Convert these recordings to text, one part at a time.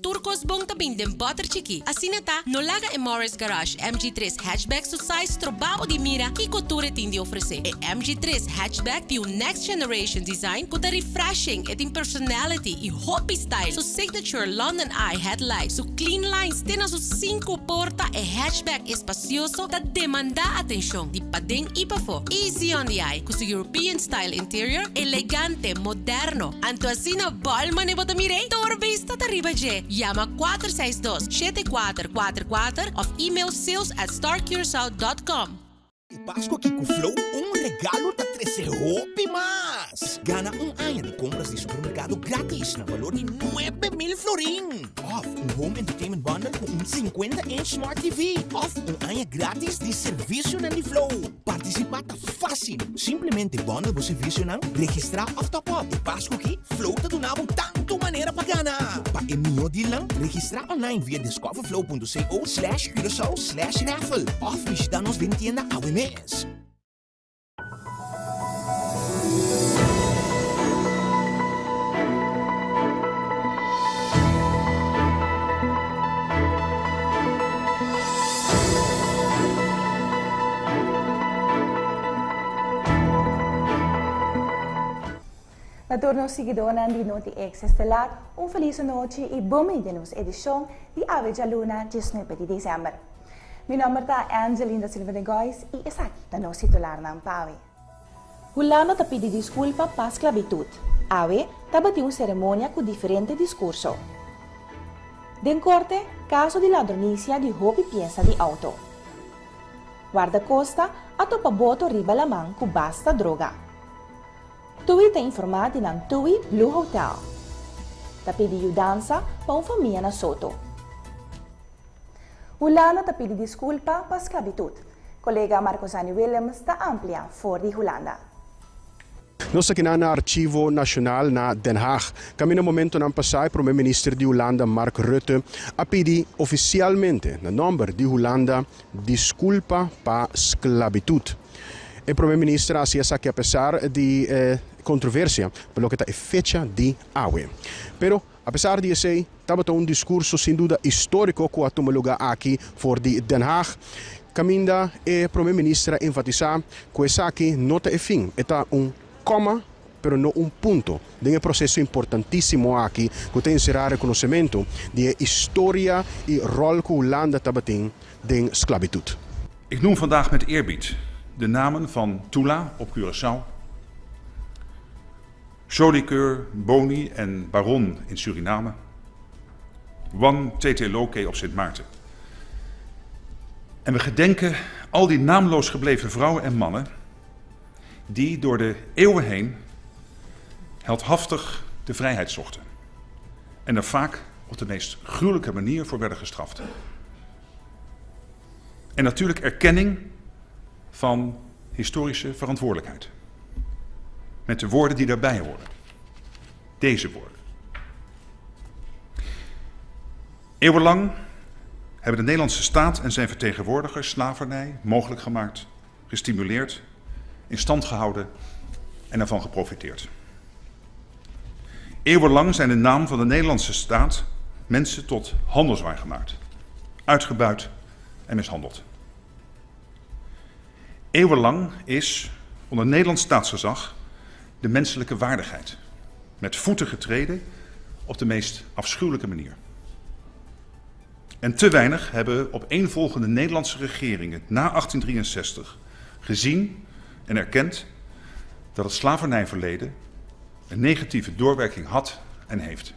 Tur kos bon ta bin den bòter chikí. Asina ta, no laga e Morris Garage MG tres Hatchback su size stroba bo di mira kiko tur e tin di ofresé. E MG tres Hatchback tin un next generation design ku ta refreshing, e tin personality i hopi style. Su signature London Eye headlight, su clean lines te na su sinku porta, e hatchback espasioso ta demandá atenshon di paden i pafó. Easy on the eye ku su European style interior, elegante, moderno. Anto asina bòl mane bo ta mir'é? Tur bista ta riba dje. Yama 462 7444 òf email sales at starcuracao dot com. E Pascu aki cu Flow un regalo ta trece hopi mas! Gana un aña di compras di supermercado gratis na valor di 9000 florin! Of un home entertainment bundle cu un 50 inch smart TV! Of un aña gratis di servicionan di Flow! Participa ta Fácil! Simplemente bundle bo servicionan, registrá òf top up. E Pasku aki, Flow ta duna bo tantu manera pa gana! Pa e mihó dealnan, registrá online via discoverflow.co slash curacao slash raffle òf bishitá nos den tienda awe mes. Na tur nos siguidónan di Noti Ex Estelar, un felis anochi i bon bini den nos edishon di awe djaluna diesnuebe di desèmber. Mi nòmber ta Angeline da Silva de Gois i esaki ta nos titularnan pa awe. Hulanda ta pidi diskulpa pa sklabitut. Awe tabatin un seremonia ku diferente diskurso. Den korte, kaso di ladronisia di hopi piesa di outo. Wardakosta a topa boto riba laman ku basta droga. Tui ta informá di nan Tui Blue Hotel. Ta pidi yudansa pa un famia na Soto. Hulanda ta pidi diskulpa pa sklabitut. Kolega Marcosani Willems ta amplia for di Hulanda. Nos aki na na Archivo Nacional na Den Haag. Caminda momentonan pasa e Prome Minister di Hulanda Mark Rutte a pidi oficialmente na nomber di Hulanda disculpa pa sclabitud. E Prome Minister a haci esaki apesar di e controversia pa loke ta e fecha di awe. Pero apesar di esey tabata un discurso sin duda historico cu a tuma luga aki for di Den Haag caminda e Prome Minister a enfatisa cu esaki no ta e fin, e ta un coma pero no un punto den e proceso importantisimo aki cu ta encera reconocemento di e historia y rol cu Hulanda tabatin den sclabitud. Ik noem vandaag met eerbied de namen van Tula op Curaçao, Jolicoeur, Boni en Baron in Suriname, Wan Tete Loke op Sint Maarten. En we gedenken al die naamloos gebleven vrouwen en mannen die door de eeuwen heen heldhaftig de vrijheid zochten en er vaak op de meest gruwelijke manier voor werden gestraft. En natuurlijk erkenning van historische verantwoordelijkheid. Met de woorden die daarbij horen. Deze woorden. Eeuwenlang hebben de Nederlandse staat en zijn vertegenwoordigers slavernij mogelijk gemaakt, gestimuleerd, in stand gehouden en ervan geprofiteerd. Eeuwenlang zijn de naam van de Nederlandse staat mensen tot handelswaar gemaakt, uitgebuit en mishandeld. Eeuwenlang is onder Nederlands staatsgezag de menselijke waardigheid met voeten getreden op de meest afschuwelijke manier. En te weinig hebben opeenvolgende Nederlandse regeringen na 1863 gezien en erkend dat het slavernijverleden een negatieve doorwerking had en heeft.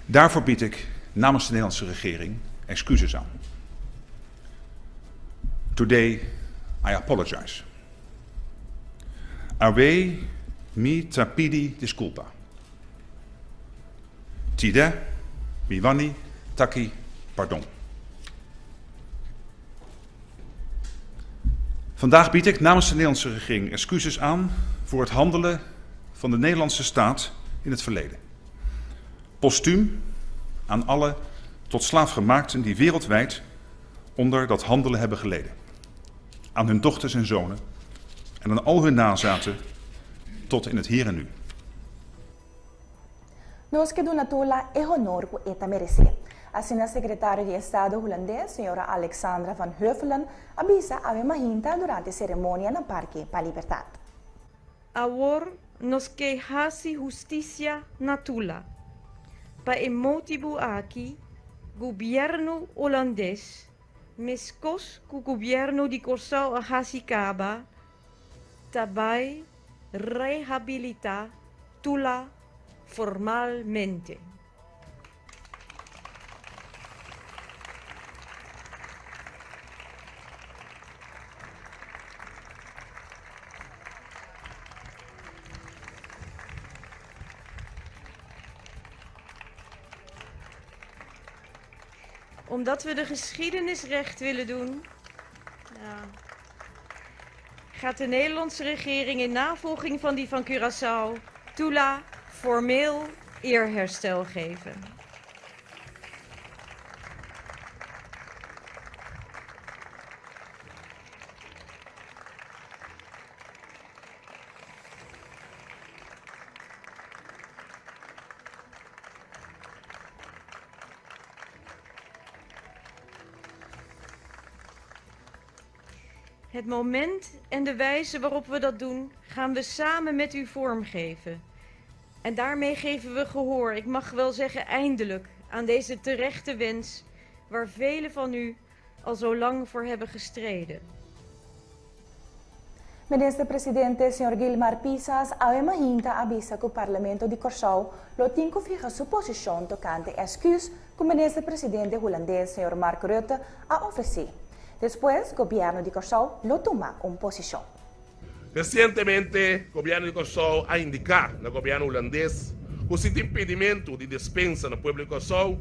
Daarvoor bied ik namens de Nederlandse regering excuses aan. Today I apologize. Awe mi ta pidi disculpa. Tide mi wani taki pardon. Vandaag bied ik namens de Nederlandse regering excuses aan voor het handelen van de Nederlandse staat in het verleden. Postuum aan alle tot slaafgemaakten die wereldwijd onder dat handelen hebben geleden. Aan hun dochters en zonen en aan al hun nazaten tot in het hier en nu. Nos ke duna Tula e honor ku e ta meresé. Asina sekretario di Estado hulandes, señora Alexandra van Huffelen, a bisa awe mahinta durante seremonia na Parke pa Libertat. Awor nos ke hasi hustisia na Tula. Pa e motibu aki gobièrnu hulandes, meskos ku gobièrnu di Kòrsou a hasi kaba, ta bai rehabilitá Tula formalmente. Omdat we de geschiedenis recht willen doen, gaat de Nederlandse regering in navolging van die van Curaçao Tula formeel eerherstel geven. Het moment en de wijze waarop we dat doen, gaan we samen met u vormgeven. En daarmee geven we gehoor, ik mag wel zeggen eindelijk, aan deze terechte wens waar velen van u al zo lang voor hebben gestreden. Minister Presidente señor Gilmar Pisas awe mahinta a bisa ku Parlamento di Kòrsou lo tin ku fiha su posishon tokante èsküs ku Minister Presidente Hulandes señor Mark Rutte a ofresé. Despues Gobièrnu di Kòrsou lo tuma un posishon. Resientemente Gobièrnu di Kòrsou a indiká na Gobièrnu Hulandes ku si tin pidimentu di despensa na pueblo di Kòrsou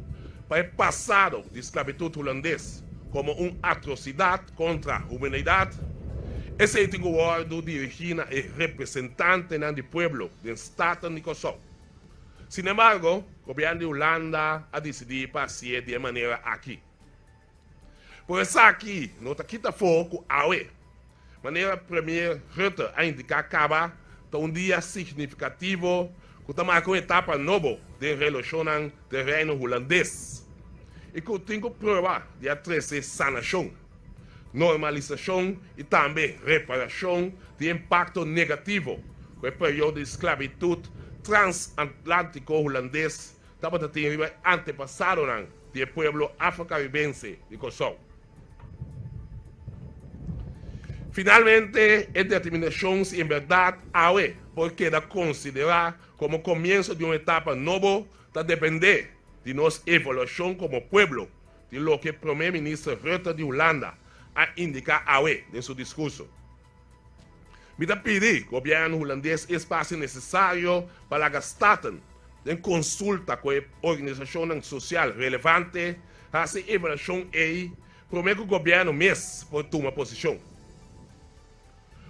pa e pasado di sklabitut hulandes komo un atrosidat kontra humanidat, esei tin ku wòrdu dirigí na e representantenan di pueblo den Staten di Kòrsou. Sinembargo, Gobièrnu di Hulanda a disidí pa hasié di e manera aki. Por esaki no ta kita afó ku awe, manera Premier Rutte a indiká kaba, ta un dia signifikativo ku ta marka un etapa nobo den relashonnan den Reino Hulandes i ku tin ku prueba di a trese sanashon, normalisashon i tambe reparashon di e impakto negativo ku e periodo di sklabitut transatlantiko hulandes tabata tin riba e antepasadonan di e pueblo afrokaribense di Kòrsou. Finalmente, e determinashon si en bèrdat awe por keda konsiderá komo komienso di un etapa nobo ta dependé di nos evaluashon komo pueblo di loke Prome Minister Rutte di Hulanda a indiká awe den su diskurso. Mi ta pidi gobièrnu hulandes e espasio nesesario pa laga Staten, den konsulta ku e organisashonnan sosial relevante, hasi e evaluashon ei promé ku gobièrnu mes por tuma posishon.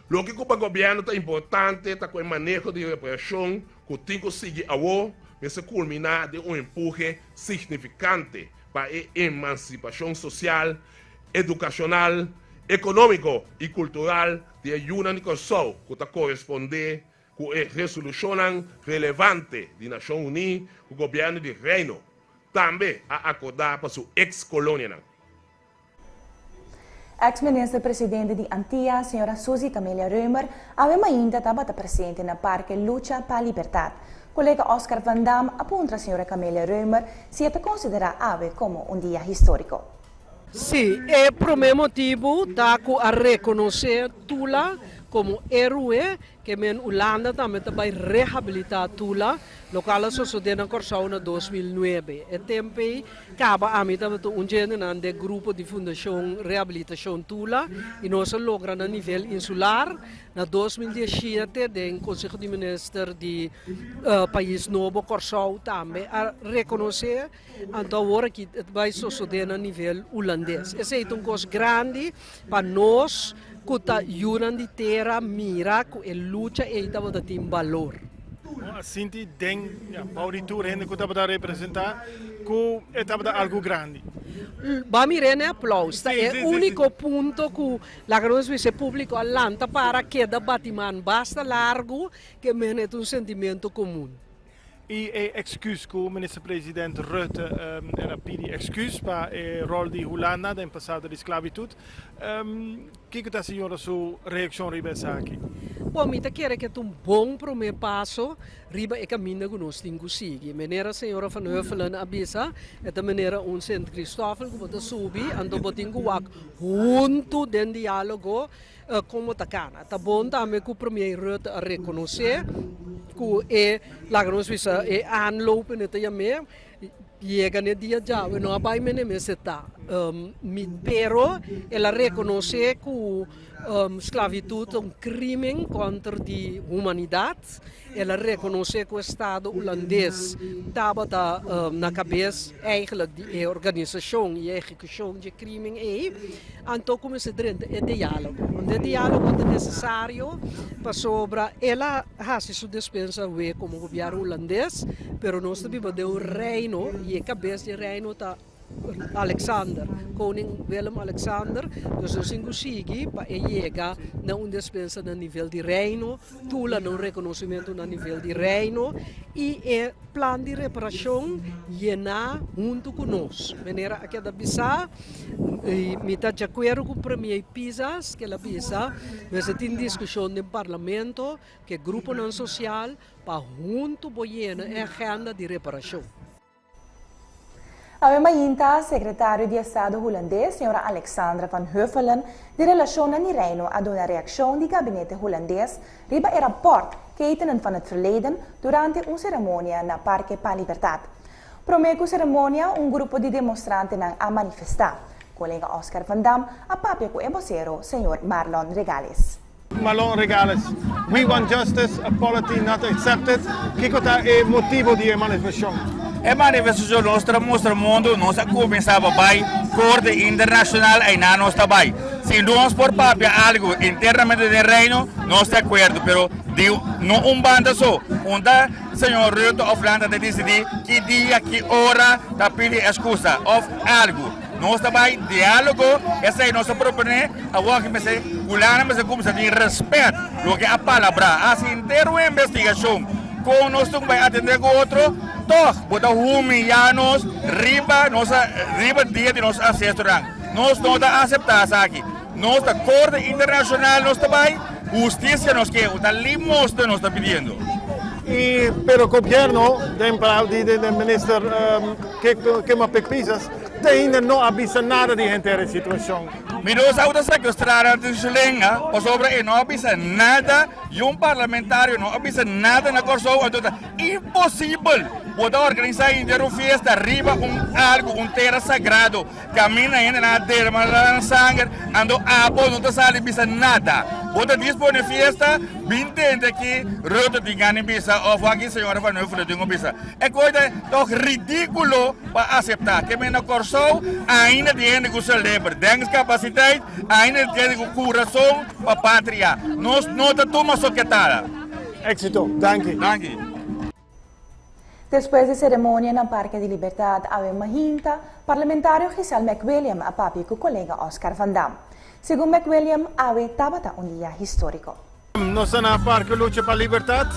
Loke ku pa gobièrnu ta importante ta ku e maneho di reparashon ku tin ku sigui awor mester kulminá den un empuhe signifikante pa e emansipashon sosial, edukashonal, ekonómiko i kultural di e yunan di Kòrsou ku ta korespondé ku e resolushonnan relevante di Nashon Uní ku gobièrnu di Reino tambe a akordá pa su eks kolonianan. Eks minister presidente di Antia, señora Suzy Camelia Römer, awe mainta tabata presente na Parke Lucha pa Libertat. Kolega Oscar van Dam a puntra señora Camelia Römer si e ta konsiderá awe komo un dia históriko. Sí, e promé motibu ta ku a rekonosé Tula komo héroe, ke men Hulanda tambe ta bai rehabilitá Tula, lokual a sosodé na Kòrsou na 2009. E tempu ei kaba ami tabata un djendenan den grupo di Fundashon Rehabilitashon Tula i nos a logra na nivel insular na 2017 den Konseho di Minister di Pais Nobo Kòrsou tambe a rekonosé. Anto awor aki ta bai sosodé na nivel hulandes. Esei ta un kos grandi pa nos ku ta yunan di tera mira ku e lucha ei tabata tin balor. Bo a sinti den bou di tur hende ku tabata representá ku e tabata algu grandi? Bo a mir'é na e aplaus. Ta e úniko punto ku laga nos bisa e públiko a lanta para keda bati man basta largu ke mene ta un sentimentu komun. I e excuus ku Minister President Rutte el a pidi excuus pa e rol di Hulanda den pasado di sklabitut. Kiko ta señora su reakshon riba esaki? Bon, mi ta kere ke ta un bon promé paso riba e kaminda ku nos tin ku sigui. Manera señora Van Huffelen a bisa, e ta manera un Sint Christoffel ku bo ta subi, anto bo tin ku wak huntu den diálogo kon bo ta kana. Ta bon tambe ku Premier Rutte a rekonosé ku e, laga nos bisa, e aanloop e ta yam'é, Yega n'e dia djawe no a bai mene mester ta mi pero el a rekonosé ku sklavitud ta un krimen kontra di humanidat, el a rekonosé ku estado hulandes tabata na kabes eigentlik di e organisashon i e ehekushon dje krimen ei, anto ku mester drenta e diálogo. E diálogo ta nesesario pasobra el a. Hasi su despensa wee komo gobièrnu hulandes, pero nos ta biba den un reino i e kabes di e reino ta Alexander, koning Willem Alexander, dus nos tin ku sigui pa e yega na un despensa na nivel di reino, Tula na un rekonosimentu na nivel di reino i e plan di reparashon yená huntu ku nos. Manera a keda bisá. I mi ta djakuerdo ku Premier Pisas ke el a bisa mester tin diskushon den parlamento ku e gruponan sosial pa huntu bo yena e agenda di reparashon. Awe mainta, Sekretario di Estado Hulandes, señora Alexandra van Huffelen, di Relashonnan di Reino a duna reakshon di gabinete Hulandes riba e rapòrt Ketenen van het Verleden durante un seremonia na Parke Pa Libertad. Promé ku seremonia un grupo di demostrantenan a manifestá. Kolega Oscar van Dam a papia ku e bosero, señor Marlon Regales. Marlon Regales, We want justice, apology not accepted. Kiko ta e motibo di e manifestashon? E manifestashon nos ta mustra mundu nos a kuminsá pa bai Korte Internashonal einan nos ta bai. Si nos por papia algu internamente den Reino nos ta akuerdo pero di no un banda so. Unda Señor Rutte of Landa ta disidí ki dia, ki ora ta pidi excusa of algu. Nos ta bai diálogo, esei nos ta proponé, awor aki mester, Hulanda mester kuminsá tin respet loke a palabrá. Hasi henter un investigashon kon nos tin ku bai atendé ku otro, tòg bo ta humiyá nos riba nos riba dia di nos ancestronan. Nos no ta aseptá esaki. Nos ta Korte Internashonal nos ta bai, hustisia nos ke, ta limosna nos ta pidiendo. Y pero gobierno den palabra di den minister Kimmo Pik Pisas te ainda no a bisa nada di henter e situacion. Mi no sa ta secuestra nan su lenga pasobra e no a bisa nada y un parlamentario no a bisa nada na Corsou anto ta imposibel bo ta organisa henter un fiesta riba un algo un tera sagrado. Caminda hendenan a derma nan sanger, anto abo no ta sali bisa nada. Bo ta dispone fiesta, bin tende aki Rutte tin gana di bisa of aki señora Van Huffelen tin ku bisa. E koe ta tog ridiculo pa acepta. Ke men na Corsou ainda tin hende ku celebra denkskapasiteit, ainda tin hende ku curason pa patria. Nos no ta tuma soketada. Exito. Danki. Danki. Despues di seremonia na Parke di Libertad awe mahinta, parlamentario Giselle McWilliam a papia ku kolega Oscar van Dam. Segun McWilliam, awe tabata un dia históriko. Nos ta na Parke Lucha pa Libertad.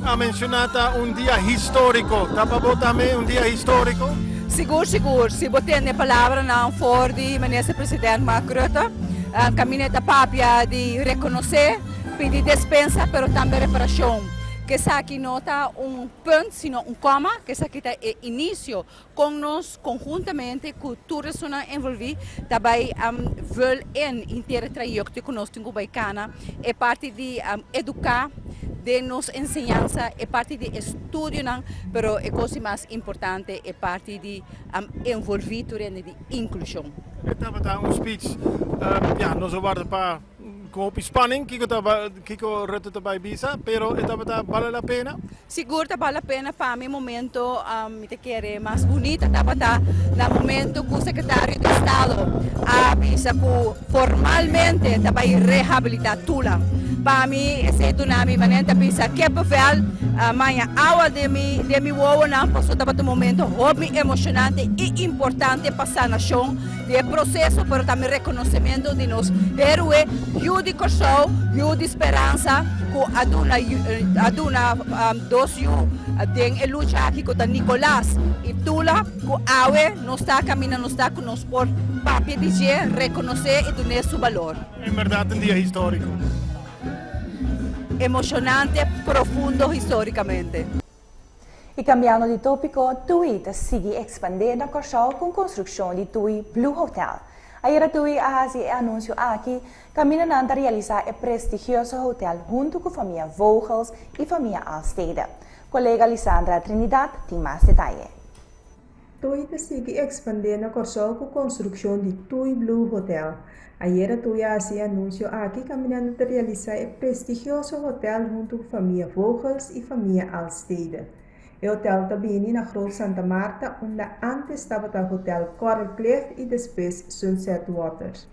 A menshoná ta un dia históriko. Ta pa bo tambe un dia históriko? Sigur, sigur. Si bo tende palabranan for di Minister President Mark Rutte, kaminda e ta papia di rekonosé, pidi despensa, pero tambe reparashon. Ku esaki no ta un punt sino un kòma, ku esaki ta e inisio kon nos konhuntamente ku tur esunnan envolví ta bai vul in henter e trayekto ku nos tin ku bai kana, e parti di eduká den nos enseñansa, e parti di estudionan, pero e kos di mas importante e parti di envolví tur hende di inklushon. E tabata un speech, ya nos a warda pa. Ku hopi spanning kiko ta kiko Rutte ta bai bisa, pero e tabata bale la pena? Sigur ta bale la pena pa mi momento mi ta kere mas bunita tabata na momento ku sekretario di estado a bisa ku formalmente ta bai rehabilita Tula. Pa mi esei duna mi manera ta bisa kippenvel, maña awa den mi den mi wowonan pasobra tabata un momento hopi emocionante y importante pa sanacion di e proceso pero tambe reconocimento di nos heroe yu di Corsou, yu di speransa cu a duna a duna dos yu den e lucha aki cu ta Nicolas y Tula cu awe nos ta caminda nos ta cu nos por papia di dje, reconoce y dun'e su balor. En berdad un dia historico. Emocionante, profundo historicamente. I kambiando di tópiko, TUI ta sigui ekspandé na Kòrsou ku konstrukshon di TUI Blue Hotel. Ayera TUI a hasi e anunsio aki, kaminda nan ta realisá e prestigioso hotel huntu ku famia Vogels i famia Alstede. Kolega Lisandra Trinidad tin mas detaye. Tui ta sigui ekspandé na Kòrsou ku konstrukshon di Tui Blue Hotel. Ayera Tui a hasi e anunsio aki kaminando ta realisá e prestigioso hotel huntu ku famia Vogels i famia Alstede. E hotel ta bini na Groot Santa Marta unda ántes tabata Hotel Coral Cliff i despues Sunset Waters.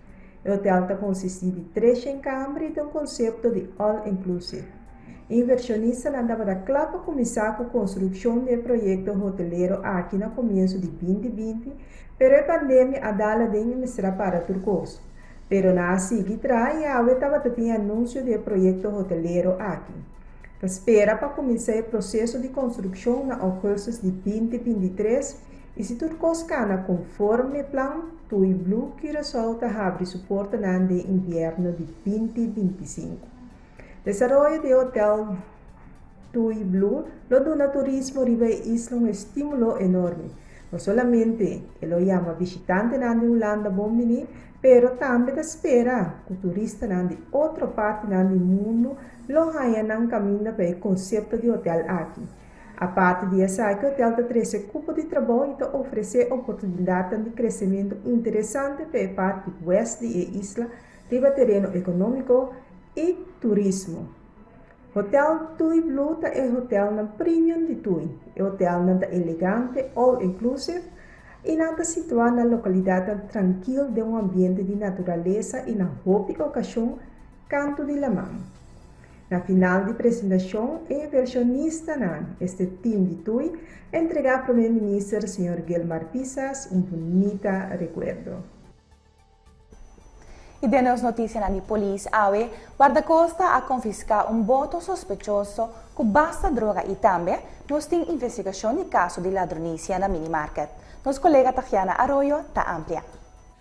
E hotel ta konsistí di treshen kamber i ta un konsepto di all inclusive. E invershonistanan tabata kla pa kuminsá ku konstrukshon di e proyekto hotelero aki na komienso di binti binti, pero e pandemia a dal aden i mester a para tur kos. Pero nan a sigui traha i awe tabata tin e anunsio di e proyekto hotelero aki. Ta spera pa kuminsá e proseso di konstrukshon na ougùstus di 2023 i si tur kos kana konforme plan, Tui Blue Curaçao ta habri su portanan den invierno di 2025. Desaroyo di e hotel Tui Blue lo duna turismo riba e isla un estímulo enorme. No solamente e lo yama bishitantenan di Hulanda bon bini, pero tambe ta spera ku turistanan di otro partinan di mundu lo haña nan kaminda pa e konsepto di hotel aki. Aparte di esaki, hotel ta trese kupo di trabou i ta ofresé oportunidatnan di kresementu interesante pa e parti west di e isla riba tereno ekonómiko i turismo. Hotel Tui Blue ta e hotelnan premium di Tui. E hotelnan ta elegante, all inclusive i nan ta situá na lokalidatnan trankil den un ambiente di naturalesa i na hopi okashon kantu di laman. Na final di presentashon e invershonistanan, este team di Tui, a entregá Prome Minister señor Gilmar Pisas un bunita rekuerdo. I den nos notisianan di polis awe, Wardakosta a konfiská un boto sospechoso ku basta droga i tambe nos tin investigashon di kaso di ladronisia na minimarket. Nos kolega Tagiana Arroyo ta amplia.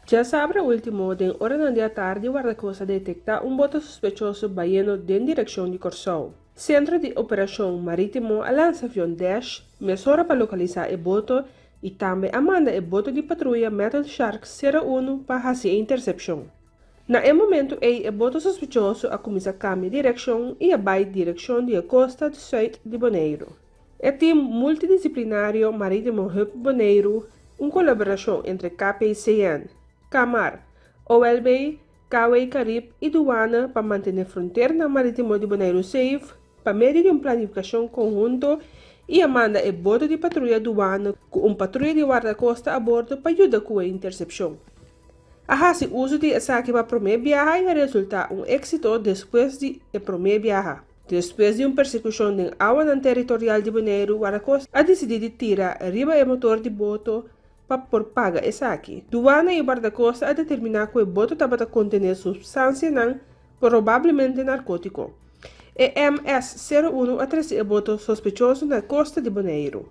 Djasabra último, den oranan di atardi Wardakosta a detektá un boto sospechoso bayendo den direkshon di Kòrsou. Sentro di Operashon Marítimo a lansa avion Dash mesora pa lokalisá e boto i tambe a manda e boto di patruya Metal Shark sero unu pa hasi e intersepshon. Na e momentu ei e boto sospechoso a kuminsá kambia direkshon i a bai direkshon di e kosta di sùit di Boneiru. E tim multidisiplinario Marítimo Hub Boneiru, un kolaborashon entre KPCN, Kamar, OLB, KW Carib i Duana pa mantené fronteranan marítimo di Boneiru safe pa medio di un planifikashon konhunto i a manda e boto di patruya Duana ku un patruya di wardakosta a bordo pa yuda ku e intersepshon. A hasi uso di esaki pa promé biaha i a resultá un éksito despues di e promé biaha. Despues di un persekushon den awanan teritorial di Boneiru, wardakosta a disidí di tira riba e motor di boto Pa por paga esaki, Duana i Wardakosta a determiná ku e boto tabata kontené supstansianan probablemente narkótiko. E MS 01 a trese e boto sospechoso na kosta di Boneiru.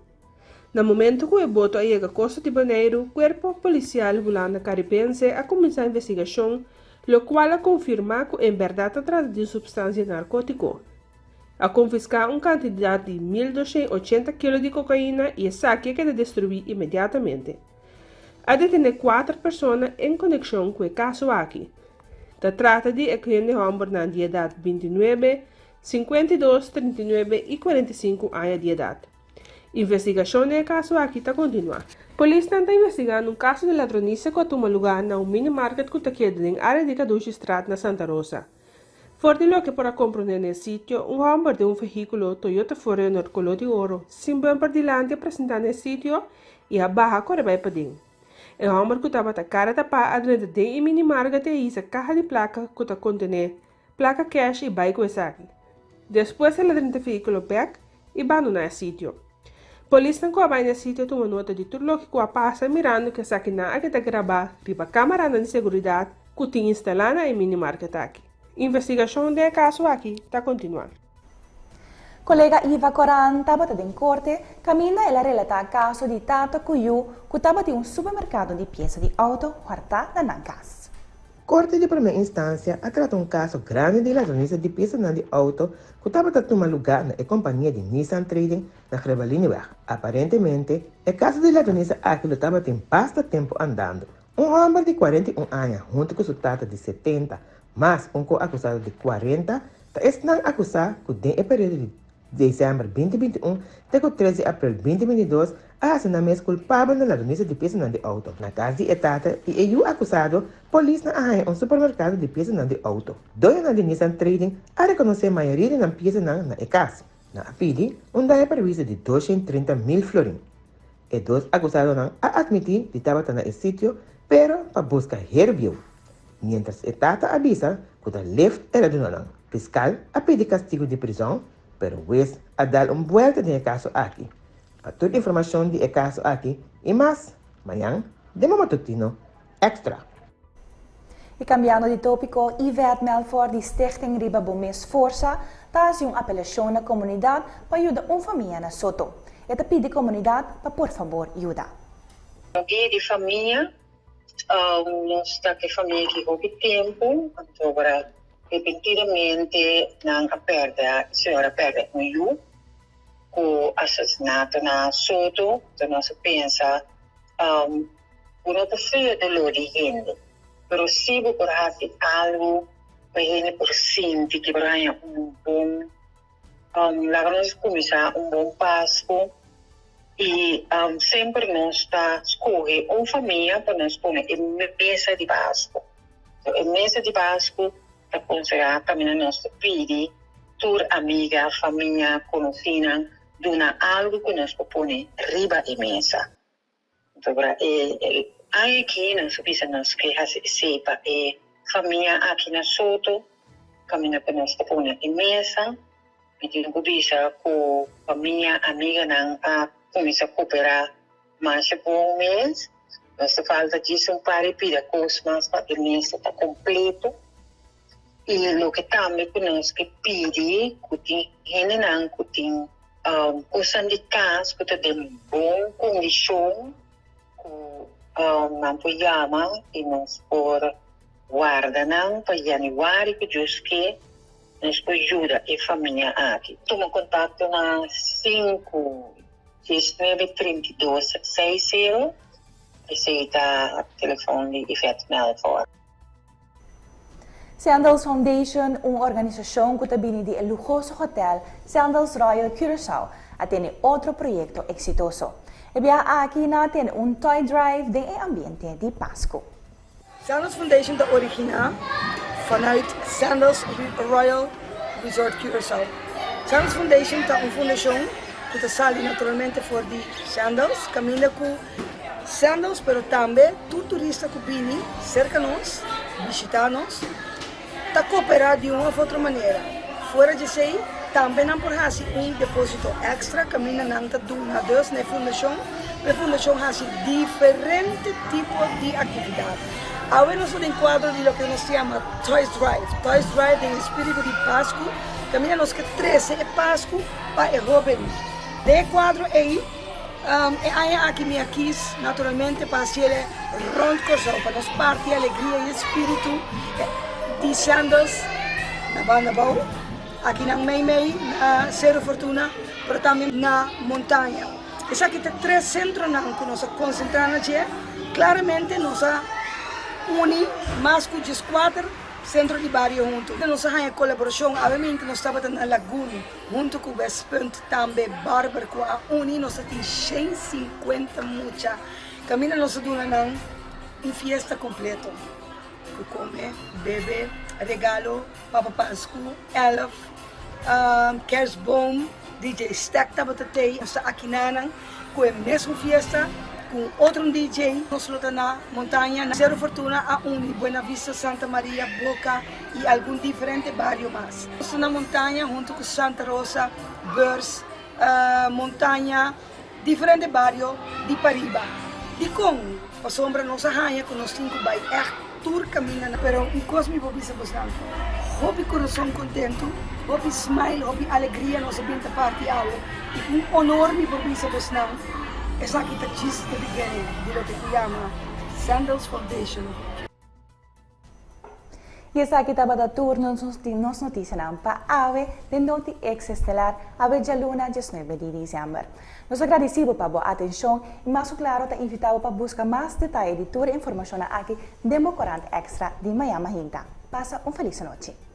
Na momento ku e boto a yega kosta di Boneiru, Kuerpo Polisial Hulanda Karibense a kuminsá investigashon, lokual a konfirmá ku en bèrdat ta trata di un supstansia narkótiko. A konfiská un kantidat di 1280 kilo di kokaina i esaki a keda destruí inmediatamente. A detené kuater persona en konekshon ku e kaso aki. Ta trata di e hende hòmbernan di edat 29, 52, 39 i 45 aña di edat. Investigashon den e kaso aki ta kontinuá. Polisnan ta investigando un kaso di ladronisia ku a tuma lugá na un minimarket ku ta keda den área di Kadushistraat na Santa Rosa. For di loke por a komprondé na e sitio, un hòmber den un vehíkulo Toyota 4Runner koló di oro, sin bumper dilanti a presentá na e sitio i a baha kore bai paden. E hòmber ku tabata kara tapá a drenta den e minimarga te hisa kaha di plaka ku ta kontené. plaka kèsh i bai ku esaki. Despues el a drenta e vehíkulo bèk i bandoná e sitio. Polisnan ku a bai na e sitio a tuma nota di tur loke ku a pasa mirando ku esakinan a keda grabá riba kámaranan di seguridat ku tin instalá na e minimarket aki. Investigashon den e kaso aki ta kontinuá. Kolega Iva Koran tabata den korte kaminda el a relatá kaso di tata ku yu ku tabatin un supermerkado di piesa di outo hòrtá na nan kas. Korte di Promé Instansia a trata un kaso grandi di ladronisa di piesanan di outo ku tabata tuma lugá na e kompania di Nissan Trading na Grebbelinieweg. Aparentemente, e kaso di ladronisa aki lo tabatin basta tempu andando. Un hòmber di 41 aña huntu ku su tata di 70 mas un ko-akusado di 40 ta esnan akusá ku den e periodo di desèmber 2021 te ku 3 di aprel 2022 a hasi nan mes kulpabel na ladronisa di piesanan di outo. Na kas di e tata i e yu akusado, polisnan a haña un supermerkado di piesanan di outo. Doñonan di Nissan Trading a rekonosé mayoria di nan piesanan na e kas. Nan a pidi un daño perhuisio di 230 mil florin. E dos akusadonan a atmití di tabata na e sitio pero pa buska herbiu. Miéntras e tata a bisa ku ta lift el a duna nan. Fiskal a pidi kastigu di prizòn pero hues a dal un buelta den e kaso aki. Pa tur informashon di e kaso aki i mas, mañan den bo matutino Extra. I kambiando di tópiko, Yvette Melfor di Stichting Riba Bo Mes Forsa ta hasi un apelashon na komunidat pa yuda un famia na Soto. E ta pidi komunidat pa por fabor yuda. Dia di famia, nos ta ku e famia aki hopi tempu, anto ora repentidamente nan a pèrdè, e señora a pèrdè un yu ku asesinato na Soto, anto nos a pensa Bo no ta fia doló di hende, pero si bo por hasi algu pa hende por sinti ke por haña un bon, laga nos kuminsá un bon Pasku i semper nos ta skohe un famia pa nos pone e mesa di Pasku. E mesa di Pasku ta konsiderá kaminda nos ta pidi tur amiga, famia, konosínan duna algu ku nos por pone riba e mesa. Pasobra e aña aki nos a bisa nos ke hasi esei pa e famia aki na Soto, kaminda ku nos ta pone e mesa. Mi tin ku bisa ku famia, amiganan a kuminsá kooperá masha bon mes. Nos ta falta djis un par di pida kos mas pa e mesa ta kompleto. I loke tambe ku nos ke pidi ku tin hendenan ku tin Kosnan di kas ku ta den bon kondishon ku nan por yama i nos por warda nan pa yanüari ku Dios ke nos por yuda e famia aki. Tuma kontakto na sinku 19 32 60, esei ta telefòn di Yvette Melfor. Sandals Foundation, un organisashon ku ta bini di e luhoso hotel Sandals Royal Curaçao, a tene otro proyekto eksitoso. E biaha aki nan a tene un toy drive den e ambiente di Pasku. Sandals Foundation ta originá vanuit Sandals Royal Resort Curaçao. Sandals Foundation ta un fundashon ku ta sali naturalmente for di Sandals, kaminda ku Sandals pero tambe tur turista ku bini serka nos, bishitá nos, ta koperá di un òf otro manera. Fuera di esei, tambe nan por hasi un depósito èkstra kaminda nan ta duna dus na e fundashon pa e fundashon hasi diferente tipo di aktividat. Awe nos ta den kuadro di loke nos ta yama Toys Drive. Toys Drive den e spiritu di Pasku, kaminda nos ke trese e Pasku pa e hóben. Den e kuadro ei, E aña aki mi a kis naturalmente pa hasiel rond Kòrsou pa nos parti e alegria i e spiritu di Sandals na Banda Bou, akinan meimei na Seru Fortuna, pero tambe na Montaña. Esaki ta tres sentronan ku nos a konsentrá na dje. Klaramente nos a uni mas ku 14 sentro di bario huntu. Nos a haña kolaborashon, awemente nos tabata na Lagun. Huntu ku Westpunt tambe Barber ku a uni nos a tin 150 mucha kaminda nos a duna nan un fiesta kompleto ku kome, bebe, regalo, Papa Pasku, elf, kerstboom, DJ Stack tabata tei, nos ta akina nan ku e mesun fiesta. Ku otro un DJ nos lo ta na Montaña, na Seru Fortuna a uni Buena Vista, Santa Maria, Boca y algun diferente bario mas. Nos ta na Montaña hunto ku Santa Rosa, Beurs, Montaña, diferente bario di pariba. Dikon? Pasobra nos a haña ku nos tin ku bai ègt tur kaminda na. Pero un kos mi por bisa bosnan, hopi kurason kontentu, hopi smile, hopi alegria nos a bin ta parti awe i ku un honor mi por bisa bosnan esaki ta djis the beginning di loke ku yama Sandals Foundation. I esaki tabata tur nos nos notisianan pa awe den Noti Ex Estelar awe djaluna diesnuebe di diciember. Nos ta gradisi bo pa bo atencion i mas ku klaro ta invita bo pa buska mas detaye di tur e informacionnan aki den bo korant extra di mañan mahinta. Pasa un felis anochi.